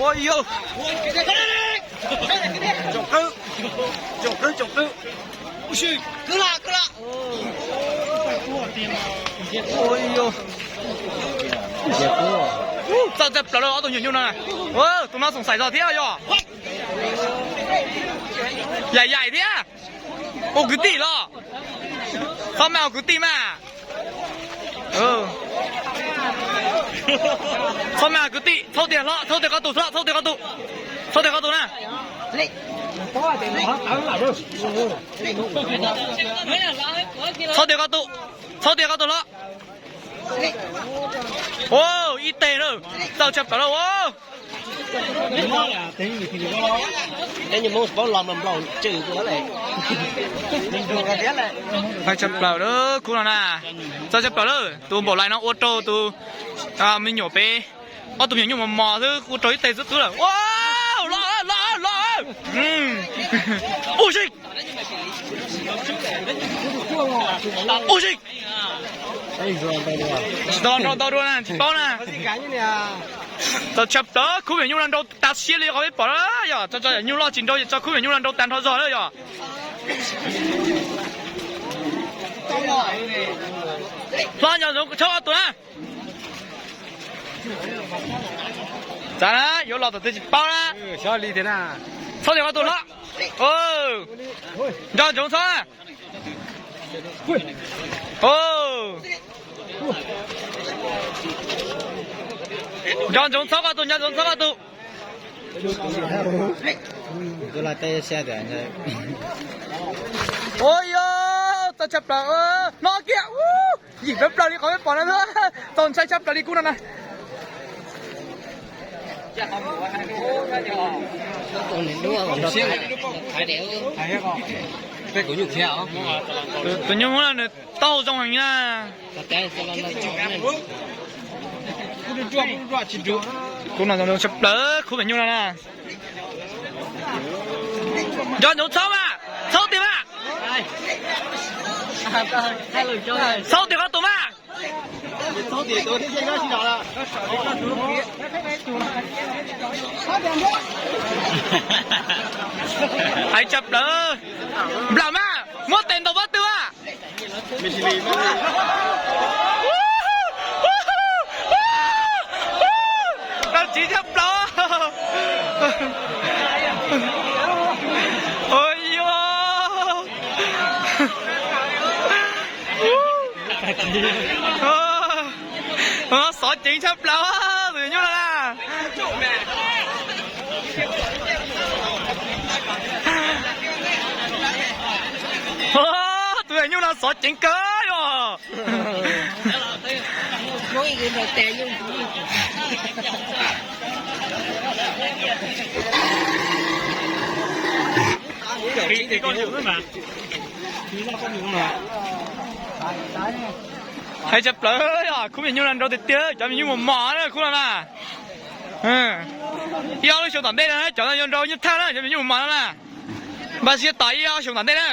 Ua yog, tsoom qwb, tsoom qwb, tsoom qwb. Ua yog, txawj tshaj plaws lawm ob tug nyuam nyuj no. Tus no xoom xaim zog thiab yog. Yaim yaim thiab. Ua kwv tij los. Txhob mas ua kwv tij mas. Txhob mas kwv tij, txhob tias hlob, txhob tias koj tus hlob, txhob tias koj tus, txhob tias koj tus na. Txhob tias koj tus, txhob tias koj tus hlob. Ua ib teg lawm, txawj tshaj plaws lawm. Txawj tshaj plaws lawm khub no na. Txawj tshaj plaws lawm, tus npaum lais no ua rau tus me nyuam pem, ob tug me nyuam nyuj mos mos xwb ua rau ib teg xwb twb lawm. Ua, los los los. Ua si, ua si. Tsis tau los nrau ntau dua na, tsis paub na. Txawj tshaj plaws, khub me nyuam nyuj no nrau tas siab li qhov peb pom na yog. Tso tso yam nyuj loj tsis nrau, tso khub me nyuam nyuj no nrau tas nrho zog na yog. Hlob nco ntsoov txhob koj tus na. Txav na, yuav los tom twg tsis paub na. Txhob tias koj tus hlob. Nco ntsoov txhob. Nco ntsoov txhob koj tus, nco ntsoov txhob koj tus. Ua yog, txawj tshaj plaws, no kiag, yim plaws plaws li qhov peb pom na, txaus ntshai tshaj plaws li kub no na. Tus nyuj no nws taub hau zoo heev na. Kub no zoo tshaj plaws khub me nyuj no na. Nco ntsoov txhob mas, txhob tiag mas, txhob tiag koj tus mas. Aiv tshaj plaws, nplam mas muab tes ntaus pob tw mas. Tau tsiv tshaj plaws. Ua yog, xov ceev tshaj plaws tus nyuj no na. Tus nyuj no xov ceev kawg yog. Hais tshaj plaws yog khub me nyuj no nrau tiag tiag, cov me nyuj mos mos na khub no na. Ib ob lub xyoo tom ntej no cov no yuav nrau nyuj thaj na, cov me nyuj mos mos no na. Npaj siab tos ib ob xyoo tom ntej na.